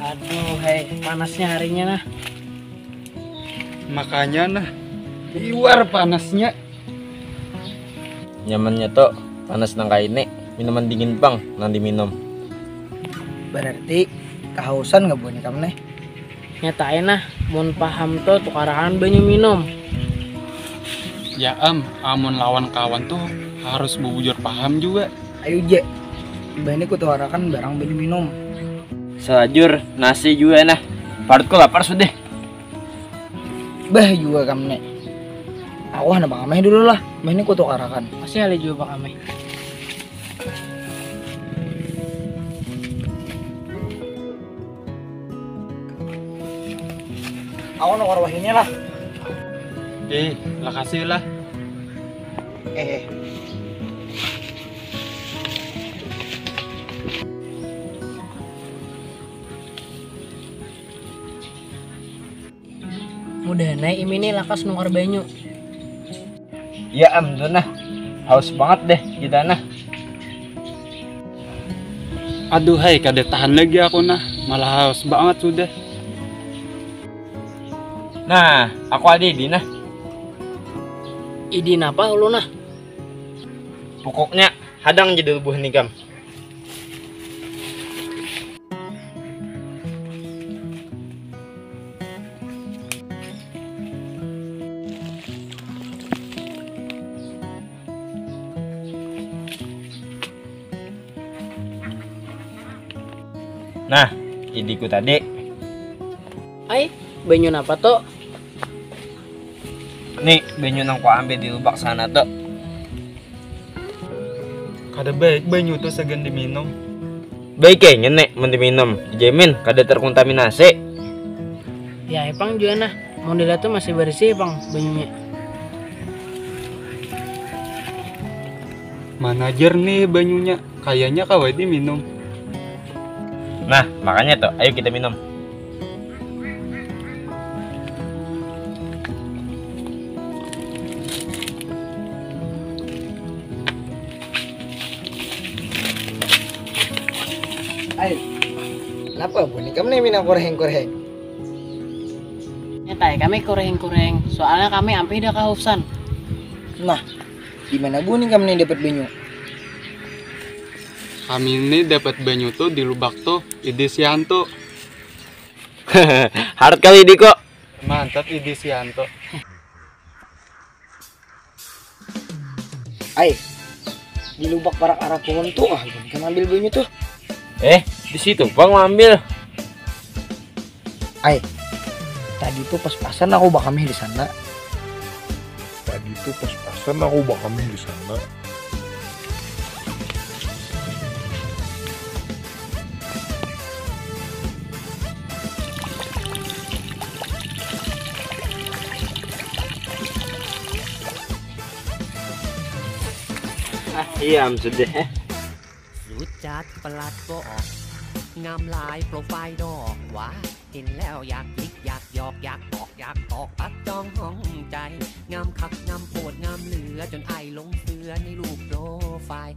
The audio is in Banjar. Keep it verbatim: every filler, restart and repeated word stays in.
Aduh, hai, panasnya harinya nah. Makanya nah, liwar panasnya. Nyamannya tuh panas nang kaini, minuman dingin pang nang diminum. Berarti kahausan nggak buhan ikam nih? Nyatai nah, mun paham tuh tukarakan banyu minum. Ya am, amun lawan kawan tuh harus bubujur paham juga. Ayo je, bani kutukarakan barang banyu minum. Salajur nasi juga nah. Parutku lapar sudah. Bah juga kam nek. Aku handak bang ameh dulu lah. Bah ini kutukarakan. Masih ada juga bang ameh. Aku nukar wahini lah. Eh, makasih lah. Eh, eh. Mudahan ai Imi ni lakas nukar banyu. Ya am tuh nah, haus banget deh kita nah. Aduhai, kada tahan lagi aku nah, malah haus banget sudah. Nah, aku ada ide nah. Ide napa ulu nah? Pokoknya hadang jadi lebuh nikam. Nah, idiku tadi. Ai, banyu napa to? Nih, banyu nang kuambil di lubak sana to. Kada baik banyu tu sagan diminum. Baik ya ngini mun diminum, dijamin kada terkontaminasi. Ya ipang jua nah, mun dilihat tu masih bersih pang banyunya. Mana jernih banyunya, kayaknya kawa diminum. Nah, makanya tuh, ayo kita minum. Ai, napa buhan ikam ni minang kureheng-kureheng? Nyatai kami kureheng-kureheng, soalnya kami ampih dah kahausan. Nah, di mana buhan ikam ni dapat banyu? Kami ni dapat banyu tu di lubak tu, ide si Anto. Harat kali ide ko. Mantap ide si Anto. Ai, di lubak parak arah pohon tu ah, ikam ambil banyu tu. Eh, di situ pang ambil. Ai, tadi tu pas-pasan aku bakamih di sana. Tadi tu pas-pasan aku bakamih di sana. Ah, iya, am sudah, eh. Rucat pelat book, ngamlai profile dok. Wah, เห็นแล้วอยากคลิกอยากหยอกอยากบอกอยากตอกปัดจ้องห้องใจ งามคักงามโพดงามเหลือ จนไอหลงเสือในรูปโปรไฟล์